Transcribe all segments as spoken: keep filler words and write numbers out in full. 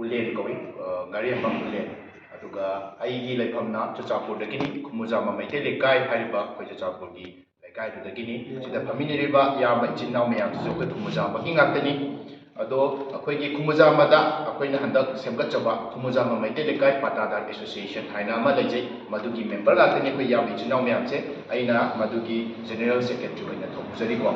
ꯎꯂꯦꯟ ꯀꯧꯏ, ꯑ, ꯉꯥꯔꯦꯝꯕꯝ ꯎꯂꯦꯟ꯫ ꯑꯗꯨꯒ ꯑꯩꯒꯤ ꯂꯩꯐꯝꯅ ꯆꯨꯔꯆꯥꯟꯄꯨꯔꯗꯒꯤꯅꯤ, ꯈꯨꯃꯨꯖꯥꯝꯕ ꯃꯩꯇꯩ ꯂꯩꯀꯥꯏ ꯍꯥꯏꯔꯤꯕ ꯑꯩꯈꯣꯏ ꯆꯨꯔꯆꯥꯟꯄꯨꯔꯒꯤ ꯂꯩꯀꯥꯏꯗꯨꯗꯒꯤꯅꯤ꯫ ꯁꯤꯗ ꯐꯝꯃꯤꯟꯅꯔꯤꯕ ꯏꯌꯥꯝꯕ ꯏꯆꯤꯟ ꯏꯅꯥꯎ ꯃꯌꯥꯝꯁꯤꯁꯨ ꯑꯩꯈꯣꯏ ꯈꯨꯃꯨꯖꯥꯝꯕꯒꯤ ꯉꯥꯛꯇꯅꯤ꯫ ꯑꯗꯣ ꯑꯩꯈꯣꯏꯒꯤ ꯈꯨꯃꯨꯖꯥꯝꯕꯗ ꯑꯩꯈꯣꯏꯅ ꯍꯟꯗꯛ ꯁꯦꯝꯒꯠꯆꯕ ꯈꯨꯃꯨꯖꯥꯝꯕ ꯃꯩꯇꯩ ꯂꯩꯀꯥꯏ ꯄꯥꯇꯥꯗꯥꯔ ꯑꯦꯁꯣꯁꯤꯌꯦꯁꯟ ꯍꯥꯏꯅ ꯑꯃ ꯂꯩꯖꯩ, ꯃꯗꯨꯒꯤ ꯃꯦꯝꯕꯔ ꯉꯥꯛꯇꯅꯤ ꯑꯩꯈꯣꯏ ꯏꯌꯥꯝꯕ ꯏꯆꯤꯟ ꯏꯅꯥꯎ ꯃꯌꯥꯝꯁꯦ꯫ ꯑꯩꯅ ꯃꯗꯨꯒꯤ ꯖꯦꯅꯔꯦꯜ ꯁꯦꯀ꯭ꯔꯦꯇꯔꯤ ꯑꯣꯏꯅ ꯊꯧꯖꯔꯤꯀꯣ꯫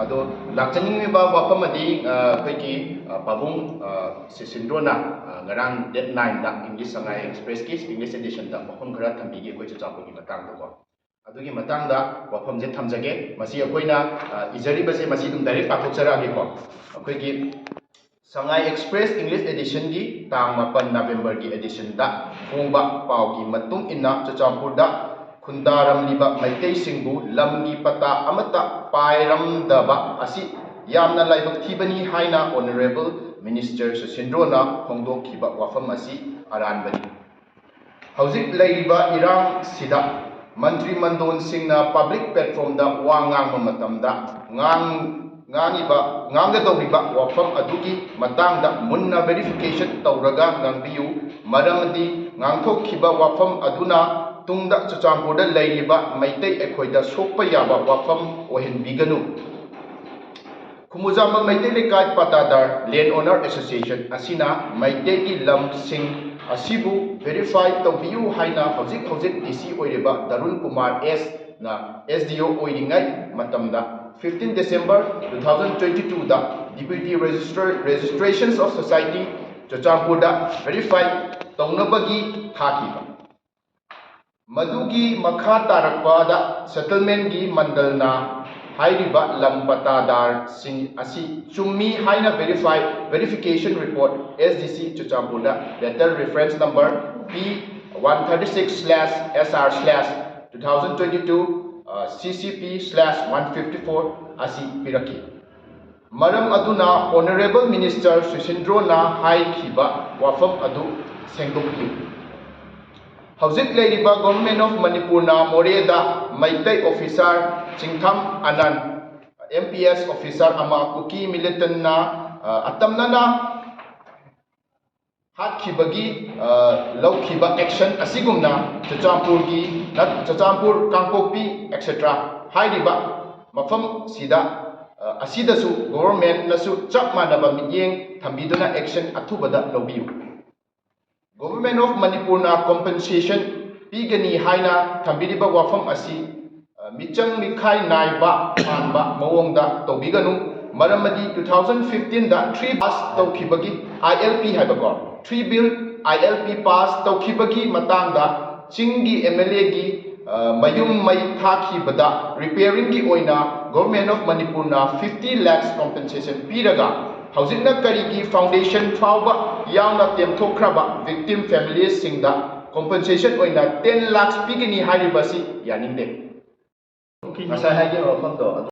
ꯑꯗꯣ ꯂꯥꯛꯆꯅꯤꯡꯉꯤꯕ ꯋꯥꯐꯝ ꯑꯃꯗꯤ, ꯑ, ꯑꯩꯈꯣꯏꯒꯤ, ꯑ, ꯄꯥꯕꯨꯡ, ꯑ, ꯁꯤꯁꯤꯟꯗ꯭ꯔꯣꯅ, ꯑ, ꯉꯔꯥꯡ ꯗꯦꯠ ꯅꯥꯏꯟꯗ ꯏꯪꯂꯤꯁ ꯁꯉꯥꯏ ꯑꯦꯛꯁꯄ꯭ꯔꯦꯁꯀꯤ ꯏꯪꯂꯤꯁ ꯑꯦꯗꯤꯁꯟꯗ ꯋꯥꯐꯝ ꯈꯔ ꯊꯝꯕꯤꯒꯦ ꯑꯩꯈꯣꯏ ꯆꯨꯔꯆꯥꯟꯄꯨꯔꯒꯤ ꯃꯇꯥꯡꯗꯀꯣ꯫ ꯑꯗꯨꯒꯤ ꯃꯇꯥꯡꯗ ꯋꯥꯐꯝꯁꯦ ꯊꯝꯖꯒꯦ꯫ ꯃꯁꯤ ꯑꯩꯈꯣꯏꯅ, ꯑ, ꯏꯖꯔꯤꯕꯁꯦ ꯃꯁꯤ ꯑꯗꯨꯝ ꯗꯥꯏꯔꯦꯛ ꯄꯥꯊꯣꯛꯆꯔꯛꯑꯒꯦꯀꯣ꯫ ꯑꯩꯈꯣꯏꯒꯤ ꯁꯉꯥꯏ ꯑꯦꯛꯁꯄ꯭ꯔꯦꯁ ꯏꯪꯂꯤꯁ ꯑꯦꯗꯤꯁꯟꯒꯤ ꯇꯥꯡ ꯃꯥꯄꯟ ꯅꯕꯦꯝꯕꯔꯒꯤ ꯑꯦꯗꯤꯁꯟꯗ ꯐꯣꯡꯕ ꯄꯥꯎꯒꯤ ꯃꯇꯨꯡ ꯏꯟꯅ, ꯆꯨꯔꯆꯥꯟꯄꯨꯔꯗ ꯈꯨꯟꯗꯥꯔꯝꯂꯤꯕ ꯃꯩꯇꯩꯁꯤꯡꯕꯨ ꯂꯝꯒꯤ ꯄꯇꯥ ꯑꯃꯠꯇ ꯄꯥꯏꯔꯝꯗꯕ ꯑꯁꯤ ꯌꯥꯝꯅ ꯂꯥꯏꯕꯛ ꯊꯤꯕꯅꯤ ꯍꯥꯏꯅ ꯑꯣꯅꯔꯦꯕꯜ ꯃꯤꯅꯤꯁꯇꯔ ꯁꯨꯁꯤꯟꯗ꯭ꯔꯣꯅ ꯐꯣꯡꯗꯣꯛꯈꯤꯕ ꯋꯥꯐꯝ ꯑꯁꯤ ꯑꯔꯥꯟꯕꯅꯤ꯫ ꯍꯧꯖꯤꯛ ꯂꯩꯔꯤꯕ ꯏꯔꯥꯡꯁꯤꯗ ꯃꯟꯇ꯭ꯔꯤ ꯃꯟꯗꯣꯟꯁꯤꯡꯅ ꯄꯕ꯭ꯂꯤꯛ ꯄ꯭ꯂꯦꯠꯐꯣꯝꯗ ꯋꯥ ꯉꯥꯡꯕ ꯃꯇꯝꯗ ꯉꯥꯡ-, ꯉꯥꯡꯉꯤꯕ, ꯉꯥꯡꯒꯗꯧꯔꯤꯕ ꯋꯥꯐꯝ ꯑꯗꯨꯒꯤ ꯃꯇꯥꯡꯗ ꯃꯨꯟꯅ ꯚꯦꯔꯤꯐꯤꯀꯦꯁꯟ ꯇꯧꯔꯒ ꯉꯥꯡꯕꯤꯌꯨ, ꯃꯔꯝꯗꯤ ꯉꯥꯡꯊꯣꯛꯈꯤꯕ ꯋꯥꯐꯝ ꯑꯗꯨꯅ ꯇꯨꯡꯗ ꯆꯨꯔꯆꯥꯟꯄꯨꯔꯗ ꯂꯩꯔꯤꯕ ꯃꯩꯇꯩ ꯑꯩꯈꯣꯏꯗ ꯁꯣꯛꯄ ꯌꯥꯕ ꯋꯥꯐꯝ ꯑꯣꯏꯍꯟꯕꯤꯒꯅꯨ꯫ ꯈꯨꯃꯨꯖꯥꯝꯕ ꯃꯩꯇꯩ ꯂꯩꯀꯥꯏ ꯄꯥꯇꯥꯗꯥꯔ ꯂꯦꯟ ꯑꯣꯅꯔ ꯑꯦꯁꯣꯁꯤꯌꯦꯁꯟ ꯑꯁꯤꯅ ꯃꯩꯇꯩꯒꯤ ꯂꯝꯁꯤꯡ ꯑꯁꯤꯕꯨ ꯚꯦꯔꯤꯐꯥꯏ ꯇꯧꯕꯤꯌꯨ ꯍꯥꯏꯅ ꯍꯧꯖꯤꯛ ꯍꯧꯖꯤꯛ ꯗꯤ ꯁꯤ ꯑꯣꯏꯔꯤꯕ ꯗꯔꯨꯟ ꯀꯨꯃꯥꯔ ꯑꯦꯁꯅ ꯑꯦꯁ ꯗꯤ ꯑꯣ ꯑꯣꯏꯔꯤꯉꯩ ꯃꯇꯝꯗ, fifteen December two thousand twenty twoꯗ Deputy Registrar-, Registrations of Society ꯆꯨꯔꯆꯥꯟꯄꯨꯔꯗ ꯚꯦꯔꯤꯐꯥꯏ ꯇꯧꯅꯕꯒꯤ ꯊꯥꯈꯤꯕ꯫ ꯃꯗꯨꯒꯤ ꯃꯈꯥ ꯇꯥꯔꯛꯄꯗ ꯁꯦꯇꯜꯃꯦꯟꯒꯤ ꯃꯟꯗꯜꯅ ꯍꯥꯏꯔꯤꯕ ꯂꯝ ꯄꯇꯥꯗꯥꯔꯁꯤꯡ ꯑꯁꯤ ꯆꯨꯝꯃꯤ ꯍꯥꯏꯅ verify, verification report S D ꯁꯤ ꯆꯨꯔꯆꯥꯟꯄꯨꯔꯗ letter reference number P one thirty six slash S R slash two thousand twenty two, C C P slash one fifty four ꯑꯁꯤ ꯄꯤꯔꯛꯈꯤ꯫ ꯃꯔꯝ ꯑꯗꯨꯅ ꯑꯣꯅꯔꯦꯕꯜ ꯃꯤꯅꯤꯁꯇꯔ ꯁꯨꯁꯤꯟꯗ꯭ꯔꯣꯅ ꯍꯥꯏꯈꯤꯕ ꯋꯥꯐꯝ ꯑꯗꯨ ꯁꯦꯡꯗꯣꯛꯄꯤꯌꯨ꯫ ꯍꯧꯖꯤꯛ ꯂꯩꯔꯤꯕ ꯒꯣꯚꯔꯟꯃꯦꯟ ꯑꯣꯐ ꯃꯅꯤꯄꯨꯔꯅ ꯃꯣꯔꯦꯗ Meitei officer Chingtham Anan, M P S officer ꯑꯃ ꯀꯨꯀꯤ ꯃꯤꯂꯤꯇꯟꯅ, ꯑ, ꯑꯇꯝꯅꯅ ꯍꯥꯠꯈꯤꯕꯒꯤ ꯑ, ꯂꯧꯈꯤꯕ action ꯑꯁꯤꯒꯨꯝꯅ ꯆꯨꯔꯆꯥꯟꯄꯨꯔꯒꯤ ꯅꯠ- ꯆꯨꯔꯆꯥꯟꯄꯨꯔ, ꯀꯥꯡꯄꯣꯛꯄꯤ, et cetera ꯍꯥꯏꯔꯤꯕ ꯃꯐꯝꯁꯤꯗ ꯑ, ꯑꯁꯤꯗꯁꯨ government ꯅꯁꯨ ꯆꯞ ꯃꯥꯟꯅꯕ ꯃꯤꯠꯌꯦꯡ ꯊꯝꯕꯤꯗꯨꯅ action ꯑꯊꯨꯕꯗ ꯂꯧꯕꯤꯌꯨ꯫ Government of ꯃꯅꯤꯄꯨꯔꯅ compensation ꯄꯤꯒꯅꯤ ꯍꯥꯏꯅ ꯊꯝꯕꯤꯔꯤꯕ ꯋꯥꯐꯝ ꯑꯁꯤ ꯑ, ꯃꯤꯆꯪ ꯃꯤꯈꯥꯏ ꯅꯥꯏꯕ ꯃꯥꯟꯕ ꯃꯑꯣꯡꯗ ꯇꯧꯕꯤꯒꯅꯨ꯫ ꯃꯔꯝꯗꯤ two thousand fifteen ꯗ three pass ꯇꯧꯈꯤꯕꯒꯤ, I L P ꯍꯥꯏꯕꯀꯣ, three bill I L P pass ꯇꯧꯈꯤꯕꯒꯤ ꯃꯇꯥꯡꯗ ꯆꯤꯡꯒꯤ M L A ꯒꯤ ꯑ, ꯃꯌꯨꯝ ꯃꯩ ꯊꯥꯈꯤꯕꯗ repairing ꯒꯤ ꯑꯣꯏꯅ Government of ꯃꯅꯤꯄꯨꯔꯅ fifty lakhs compensation ꯄꯤꯔꯒ ꯍꯧꯖꯤꯛꯅ ꯀꯔꯤꯒꯤ foundation ꯐꯥꯎꯕ ꯌꯥꯎꯅ ꯇꯦꯝꯊꯣꯛꯈ꯭ꯔꯕ victim families ꯁꯤꯡꯗ compensation ꯑꯣꯏꯅ ten lakhs ꯄꯤꯒꯅꯤ ꯍꯥꯏꯔꯤꯕꯁꯤ ꯌꯥꯅꯤꯡꯗꯦ꯫ ꯉꯁꯥꯏ ꯍꯥꯏꯈꯤꯕ ꯋꯥꯐꯝꯗꯣ ꯑꯗꯨ